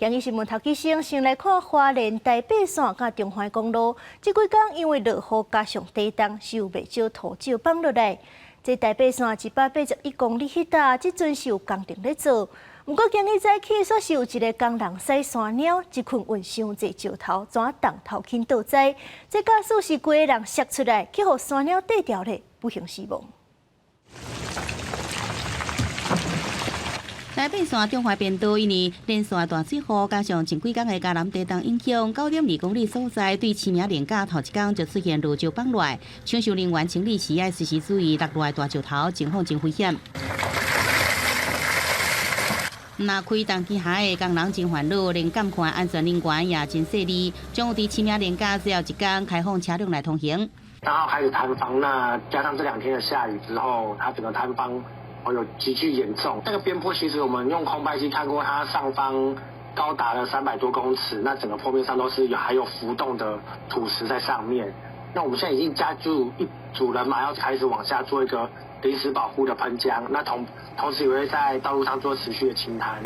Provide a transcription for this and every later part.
今日新聞頭起先，先來看花蓮台八線佮中環公路，這幾工因為落雨加上地動，是有袂少土石放落來。這台八線181公里彼搭，這陣是有工程咧做。毋過今日早起，煞是有一个工人駛山貓，一困運傷濟石頭，怎當頭輕倒栽？這駕駛是規个人摔出來，去予山貓綴牢咧，不幸死亡。台八線中華便道因為連續大水雨，加上前幾工的嘉南地動影響，9.2公里所在對市名連架頭一工就出現落石放落來，搶修人員清理時愛隨時注意落來大石頭，情況真危險。若開重機械的工人真煩惱，連監看安全人員也真細膩，將有佇市名連架最後一工開放車輛來通行。然後開始坍方，那加上這兩天的下雨之後，它整個坍方有急劇嚴重。那個邊坡其實我們用空拍機看過，它上方高達了300多公尺，那整個坡面上都是有還有浮動的土石在上面。那我們現在已經加注一組人馬，要開始往下做一個臨時保護的噴漿，那同時也會在道路上做持續的清灘。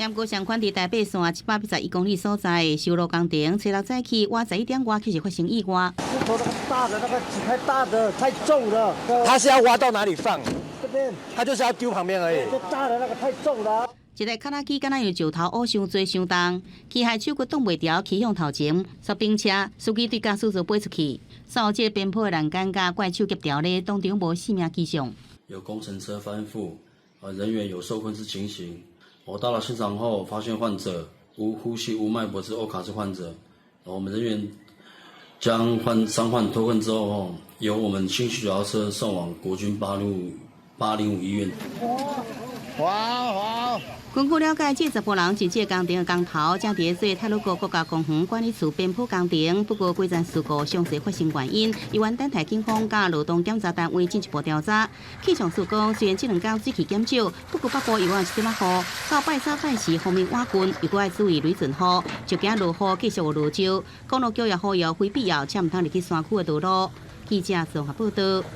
毋過相款佇台八線781公里所在修路工程，初六早起，晚11點外開始發生意外。木頭那個大的，那個幾塊大的太重了。他是要挖到哪裡放？這邊。他就是要丟旁邊而已。這大的那個太重了。一个卡拉機敢若用石頭烏傷濟傷重，機械手閣擋袂牢，騎向頭前，煞冰車，司機對駕駛座飛出去。所有這个邊坡的欄杆佮怪手夾牢咧，當場無性命跡象。有工程車翻覆，人員有受困之情形。我到了現場後，發現患者無呼吸、無脈搏之歐卡之患者。我們人員將患傷患脫困之後，由我們輕型救護車送往國軍805醫院。哇哇！根據了解，這查埔人是這工程的工頭，正佇咧做太魯閣國家公園管理處邊坡工程。不過，規陣事故詳細發生原因，猶原等待警方佮勞動檢查單位進一步調查。氣象署講，雖然這兩工水汽減少，不過北部猶原一點仔雨。到拜三拜四鋒面倚近，猶閣愛注意雷陣雨，就驚落雨繼續有落石。公路局也呼籲非必要，切毋通入去山區的道路。記者綜合報道。